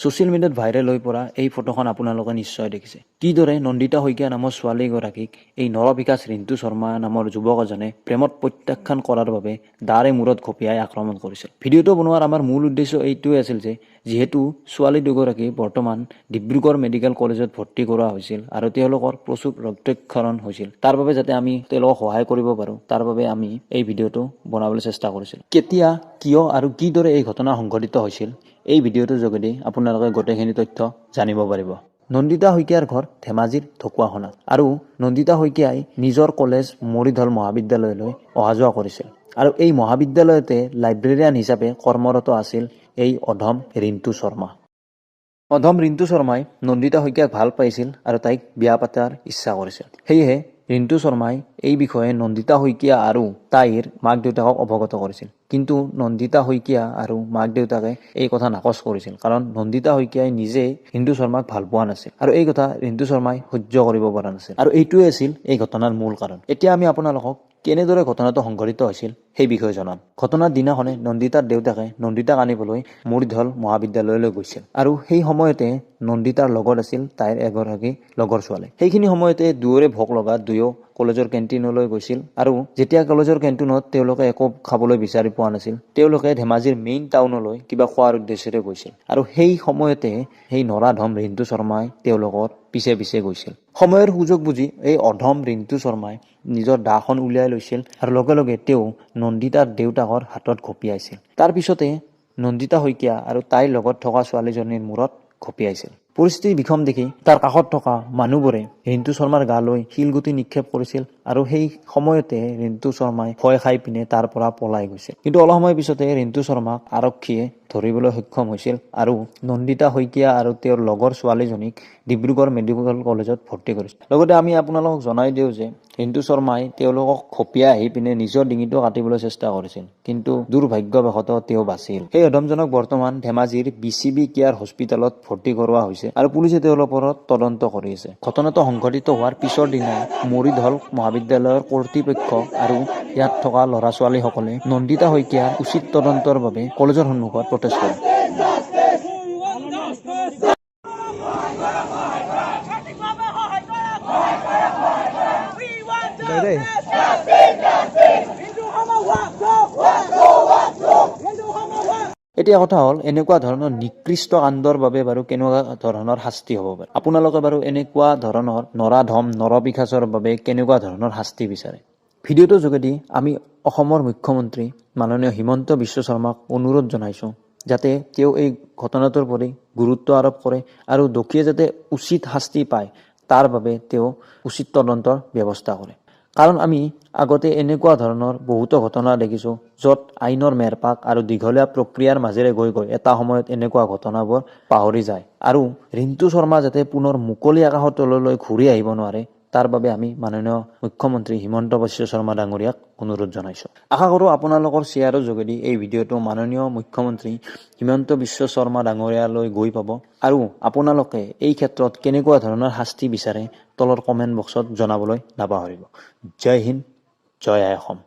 Social মিডিয়াত viral হৈ পৰা এই ফটোখন আপোনালোকে নিশ্চয় দেখিছে, কিদৰে নন্দিতা শইকীয়া নামৰ ছোৱালীগৰাকীক এই নৰপিশাচ ৰিণ্টু শৰ্মা নামৰ যুৱক এজনে প্ৰেমত প্ৰত্যাখ্যান কৰাৰ বাবে দাৰে মূৰত ঘপিয়াই আক্ৰমণ কৰিছিল। ভিডিঅ'টো বনোৱাৰ আমাৰ মূল উদ্দেশ্য এইটোৱে আছিল যে যিহেতু ছোৱালী দুগৰাকী বৰ্তমান ডিব্ৰুগড় মেডিকেল কলেজত ভৰ্তি কৰোৱা হৈছিল আৰু তেওঁলোকৰ প্ৰচুৰ ৰক্তক্ষৰণ হৈছিল, তাৰ বাবে যাতে আমি তেওঁলোকক সহায় কৰিব পাৰোঁ, তাৰ বাবে আমি এই ভিডিঅ'টো বনাবলৈ চেষ্টা কৰিছিলোঁ। কেতিয়া, কিয় আৰু কিদৰে এই ঘটনা সংঘটিত হৈছিল, এই ভিডিঅ'টোৰ যোগেদি আপোনালোকে গোটেইখিনি তথ্য জানিব পাৰিব। নন্দিতা শইকীয়াৰ ঘৰ ধেমাজিৰ ঢকুৱাখনাত আৰু নন্দিতা শইকীয়াই নিজৰ কলেজ মৰিধল মহাবিদ্যালয়লৈ অহা যোৱা কৰিছিল আৰু এই মহাবিদ্যালয়তে লাইব্ৰেৰিয়ান হিচাপে কৰ্মৰত আছিল এই অধম ৰিণ্টু শৰ্মা। অধম ৰিণ্টু শৰ্মাই নন্দিতা শইকীয়াক ভাল পাইছিল আৰু তাইক বিয়া পাতাৰ ইচ্ছা কৰিছিল। সেয়েহে ৰিণ্টু শৰ্মাই এই বিষয়ে নন্দিতা শইকীয়া আৰু তাইৰ মাক দেউতাকক অৱগত কৰিছিল। কিন্তু নন্দিতা শইকীয়া আৰু মাক দেউতাকে এই কথা নাকচ কৰিছিল, কাৰণ নন্দিতা শইকীয়াই নিজে ৰিণ্টু শৰ্মাক ভাল পোৱা নাছিল আৰু এই কথা ৰিণ্টু শৰ্মাই সহ্য কৰিব পৰা নাছিল আৰু এইটোৱে আছিল এই ঘটনাৰ মূল কাৰণ। এতিয়া আমি আপোনালোকক কেনেদৰে ঘটনাটো সংঘটিত হৈছিল, সেই বিষয়ে জনাম। ঘটনাৰ দিনাখনে নন্দিতাৰ দেউতাকে নন্দিতাক আনিবলৈ মৰিধল মহাবিদ্যালয়লৈ গৈছিল আৰু সেই সময়তে নন্দিতাৰ লগত আছিল তাইৰ এগৰাকী লগৰ ছোৱালী। সেইখিনি সময়তে দুয়োৰে ভোক লগাত দুয়ো কলেজৰ কেণ্টিনলৈ গৈছিল আৰু যেতিয়া কলেজৰ কেণ্টিনত তেওঁলোকে একো খাবলৈ বিচাৰি পোৱা নাছিল, তেওঁলোকে ধেমাজিৰ মেইন টাউনলৈ কিবা খোৱাৰ উদ্দেশ্যেৰে গৈছিল আৰু সেই সময়তে সেই নৰাধম ৰিণ্টু শৰ্মাই তেওঁলোকৰ পিছে পিছে গৈছিল। সময়ৰ সুযোগ বুজি এই অধম ৰিণ্টু শৰ্মাই নিজৰ দাখন উলিয়াই লৈছিল আৰু লগে লগে তেওঁ নন্দিতাৰ দেউতাকৰ হাতত ঘপিয়াইছিল। তাৰ পিছতে নন্দিতা শইকীয়া আৰু তাইৰ লগত থকা ছোৱালীজনীৰ মূৰত ঘপিয়াইছিল। পৰিস্থিতি বিষম দেখি তাৰ কাষত থকা মানুহবোৰে ৰিণ্টু শৰ্মাৰ গালৈ শিলগুটি নিক্ষেপ কৰিছিল আৰু সেই সময়তে ৰিণ্টু শৰ্মাই ভয় খাই পিনে তাৰ পৰা পলাই গৈছিল। কিন্তু অলপ সময় পিছতে ৰিণ্টু শৰ্মাক আৰক্ষীয়ে ধৰিবলৈ সক্ষম হৈছিল আৰু নন্দিতা শইকীয়া আৰু তেওঁৰ লগৰ ছোৱালীজনীক ডিব্ৰুগড় মেডিকেল কলেজত ভৰ্তি কৰিছিল। লগতে আমি আপোনালোকক জনাই দিওঁ যে ৰিণ্টু শৰ্মাই তেওঁলোকক ঘপিয়াই আহি পিনে নিজৰ ডিঙিটো কাটিবলৈ চেষ্টা কৰিছিল, কিন্তু দুৰ্ভাগ্যবশতঃ তেওঁ বাচিল। সেই অধমজনক বৰ্তমান ধেমাজিৰ বি চি বি কেয়াৰ হস্পিটেলত ভৰ্তি কৰোৱা হৈছে আৰু পুলিচে তেওঁৰ ওপৰত তদন্ত কৰি আছে। ঘটনাটো সংঘটিত হোৱাৰ পিছৰ দিনাই মৰিধল মহাবিদ্যালয়ৰ কৰ্তৃপক্ষ আৰু ইয়াত থকা ল'ৰা ছোৱালীসকলে নন্দিতা শইকীয়াৰ উচিত তদন্তৰ বাবে কলেজৰ সন্মুখত প্ৰটেষ্ট কৰে। সঠিকভাৱে সহায় কৰক। We want justice. Rintu Sharma walk, walk, Rintu Sharma walk. এতিয়া কথা হ'ল, এনেকুৱা ধৰণৰ নিকৃষ্ট কাণ্ডৰ বাবে বাৰু কেনেকুৱা ধৰণৰ শাস্তি হ'ব পাৰে? আপোনালোকে বাৰু এনেকুৱা ধৰণৰ নৰাধম নৰপিশাচৰ বাবে কেনেকুৱা ধৰণৰ শাস্তি বিচাৰে? ভিডিঅ'টোৰ যোগেদি আমি অসমৰ মুখ্যমন্ত্ৰী মাননীয় হিমন্ত বিশ্ব শৰ্মাক অনুৰোধ জনাইছোঁ যাতে তেওঁ এই ঘটনাটোৰ প্ৰতি গুৰুত্ব আৰোপ কৰে আৰু দোষীয়ে যাতে উচিত শাস্তি পায়, তাৰ বাবে তেওঁ উচিত তদন্তৰ ব্যৱস্থা কৰে। কাৰণ আমি আগতে এনেকুৱা ধৰণৰ বহুতো ঘটনা দেখিছোঁ, য'ত আইনৰ মেৰপাক আৰু দীঘলীয়া প্ৰক্ৰিয়াৰ মাজেৰে গৈ গৈ এটা সময়ত এনেকুৱা ঘটনাবোৰ পাহৰি যায়। আৰু ৰিণ্টু শৰ্মা যাতে পুনৰ মুকলি আকাশৰ তললৈ ঘূৰি আহিব নোৱাৰে, তাৰ বাবে আমি মাননীয় মুখ্যমন্ত্ৰী হিমন্ত বিশ্ব শৰ্মা ডাঙৰীয়াক অনুৰোধ জনাইছোঁ। আশা কৰোঁ আপোনালোকৰ শ্বেয়াৰৰ যোগেদি এই ভিডিঅ'টো মাননীয় মুখ্যমন্ত্ৰী হিমন্ত বিশ্ব শৰ্মা ডাঙৰীয়ালৈ গৈ পাব আৰু আপোনালোকে এই ক্ষেত্ৰত কেনেকুৱা ধৰণৰ শাস্তি বিচাৰে, তলৰ কমেণ্ট বক্সত জনাবলৈ নাপাহৰিব। জয় হিন্দ, জয় আই অসম।